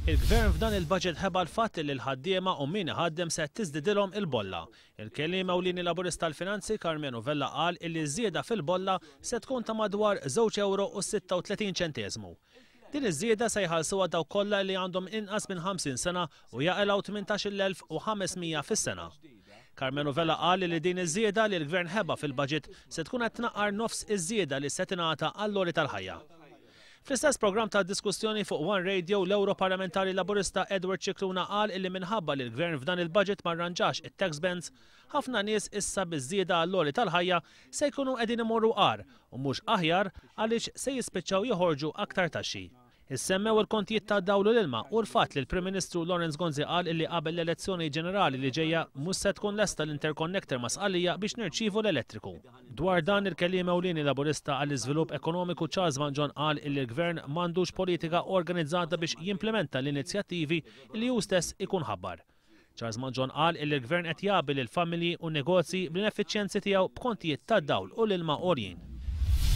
Il-Gvern f'dan il-budget ħeba l-fatt li l-ħaddiema u min iħaddem se tiżdidilhom il-bolla. Il-Kelliem Ewlieni Laburista għall-Finanzi Karmenu Vella qal illi ż-żieda fil-bolla se tkun ta' madwar żewġ ewro u 36 ċenteżmu. Din iż-żieda se jħallsuha dawk kollha li għandhom inqas minn 50 sena u jaqilgħu 18,500 fis-sena. Karmenu Vella qal li din iż-żieda li l-Gvern ħeba fil-budget se tkun qed tnaqqar nofs iż-żieda li se tingħata għall-għoli tal-ħajja. Fl-istess programm ta' diskussjoni fuq One Radio, l-Ewroparlamentari Laburista Edward Scicluna qal illi minħabba li l-Gvern f'dan il-budget ma rranġax it-tax bands, ħafna nies issa biż-żieda għall-għoli tal-ħajja se jkunu qegħdin imorru agħar u mhux aħjar għaliex se jispiċċaw joħorġu aktar taxxi. Issemmew il-kontijiet tad-dawl u l-ilma u l-fatt li l-Prim Ministru Lawrence Gonzi qal illi qabel l-elezzjoni ġenerali li ġejja mhux se tkun lesta l-interconnector ma' Sqallija biex nirċievu l-elettriku. Dwar dan il-Kelliem Ewlieni Laburista għall-Iżvilupp Ekonomiku Charles Mangion qal illi l-Gvern m'għandux politika organizzata biex jimplimenta l-inizjattivi li hu stess ikun ħabbar. Charles Mangion qal illi l-Gvern qed jagħbi lill-familji u n-negozji bl-ineffiċjenzi tiegħu b'kontijiet tad-dawl u l-ilma għoljin.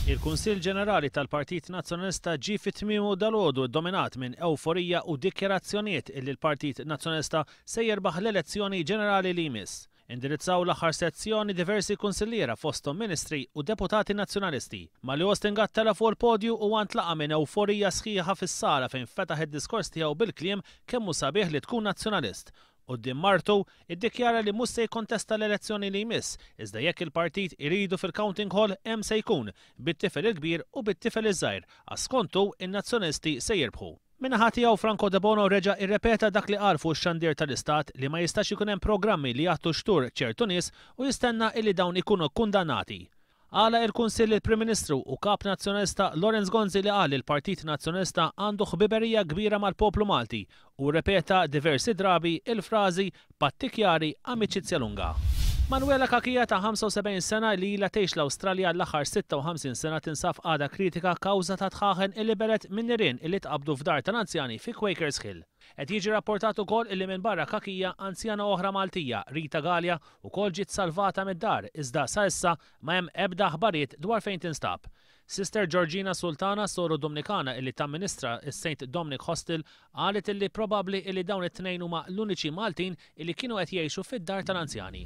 Il-Kunsill Ġenerali tal-Partit Nazzjonalista ġie fi tmiemu dalgħodu ddominat minn ewforija u dikjarazzjonijiet illi l-Partit Nazzjonalista se jirbaħ l-elezzjoni ġenerali li jmiss. Indirizzaw l-aħħar sezzjoni diversi kunsilliera fosthom Ministri u Deputati Nazzjonalisti. Malli Austin Gatt tela' fuq il-podju huwa ntlaqa' minn ewforija sħiħa fis-sala fejn fetaħ id-diskors tiegħu bil-kliem kemm hu sabiħ li tkun Nazzjonalist. Quddiem martu, iddikjara li mhux se jikkontesta l-elezzjoni li jmiss, iżda jekk il-partit iridu fil-counting hall hemm se jkun, bit-tifel il-kbir u bit-tifel iż-żgħir, għax skont hu n-Nazzjonalisti se jirbħu. Min-naħa tiegħu Franco Debono reġa' irrepeta dak li qal fuq ix-xandir tal-Istat li ma jistax ikun hemm programmi li jagħtu xtur ċertu nies u jistenna illi dawn ikunu kkundannati. Għalaq il-Kunsill il-Prim Ministru u Kap Nazzjonalista Lawrence Gonzi li qal li l-Partit Nazzjonalista għandu ħbiberija kbira mal-poplu Malti u rrepeta diversi drabi il-frażi Patti chiari, amicizia lunga. Manuela Cachia ta' 75 sena li ilha tgħix l-Awstralja għall-aħħar 56 sena tinsab f'qagħda kritika kawża ta' dħaħen illi belgħet minn nirien illi tqabbdu f'dar tal-anzjani fi Quakers Hill. Qed jiġi rapportat ukoll illi minbarra Cachia, anzjana oħra Maltija, Rita Galea, ukoll ġiet salvata mid-dar iżda sa issa ma hemm ebda aħbarijiet dwar fejn tinstab. Sister Georgina Sultana, soru Dumnikana illi tamministra s-Saint Dominic Hostel, qalet illi probabbli illi dawn it-tnejn huma l-uniċi Maltin illi kienu qed jgħixu fid-dar tal-anzjani.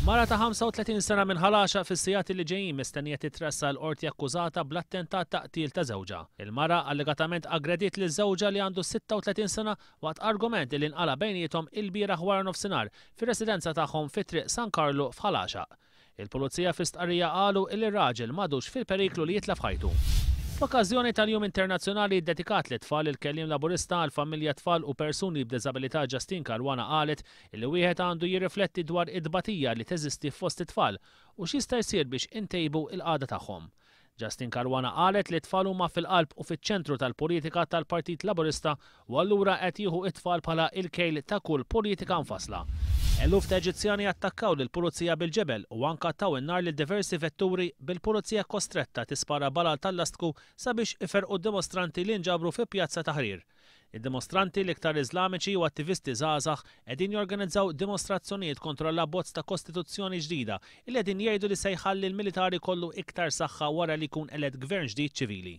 Mara ta' 35 sena minn Ħal Għaxaq fis-sigħat illi ġejjin mistennija titressaq il-Qorti akkużata bl-attentat ta' qtil ta' żewġha. Il-mara allegatament aggrediet lil żewġha li għandu 36 sena waqt argument illi nqala' bejniethom ilbieraħ waranofsinhar fir-residenza tagħhom fi Triq San Karlu f'Ħal Għaxaq. Il-Pulizija fi stqarrija qalu illi r-raġel m'għadux fil-periklu li jitlef ħajtu. Fl-okkażjoni tal-Jum Internazzjonali ddedikat lit-Tfal, il-Kelliem Laburista għall-Familja Tfal u Persuni b'Diżabilità Justyne Caruana qalet illi wieħed għandu jirrifletti dwar it-tbatija li teżisti fost it-tfal u x'jista' jsir biex intejbu l-qagħda tagħhom. Justyne Caruana qalet li t-tfal huma fil-qalb u fiċ-ċentru tal-politika tal-Partit Laburista u allura qed jieħu t-tfal bħala l-kejl ta' kull politika mfassla. Eluf ta' Eġizzjani attakkaw lill-pulizija bil-ġebel u anka taw in-nar lil diversi vetturi bil-pulizija kostretta tispara balal tal-lastku sabiex iferrqu d-dimostranti li nġabru fi Pjazza Tahrir. Id-dimostranti, l-iktar Iżlamiċi u attivisti żgħażagħ, qegħdin jorganizzaw dimostrazzjonijiet kontra l-abbozz ta' kostituzzjoni ġdida li qegħdin jgħidu li se jħalli l-militar ikollu iktar saħħa wara li jkun elett gvern ġdid ċivili.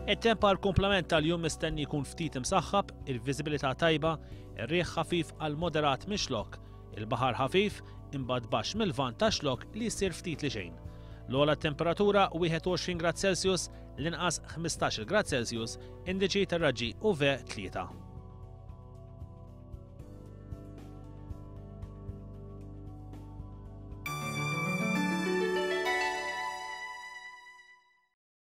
It-temp għall-kumplament tal-jum mistenni jkun ftit imsaħħab, il-viżibilità tajba, ir-riħ ħafif għal moderat mix-Xlokk, il-baħar ħafif, imbagħad baxx mil-Lvant tax-Xlokk li jsir ftit li xejn. L-ogħla temperatura 21 grad Celsius, l-inqas 15-il grad Celsius, indiċi tar-raġġi UV 3.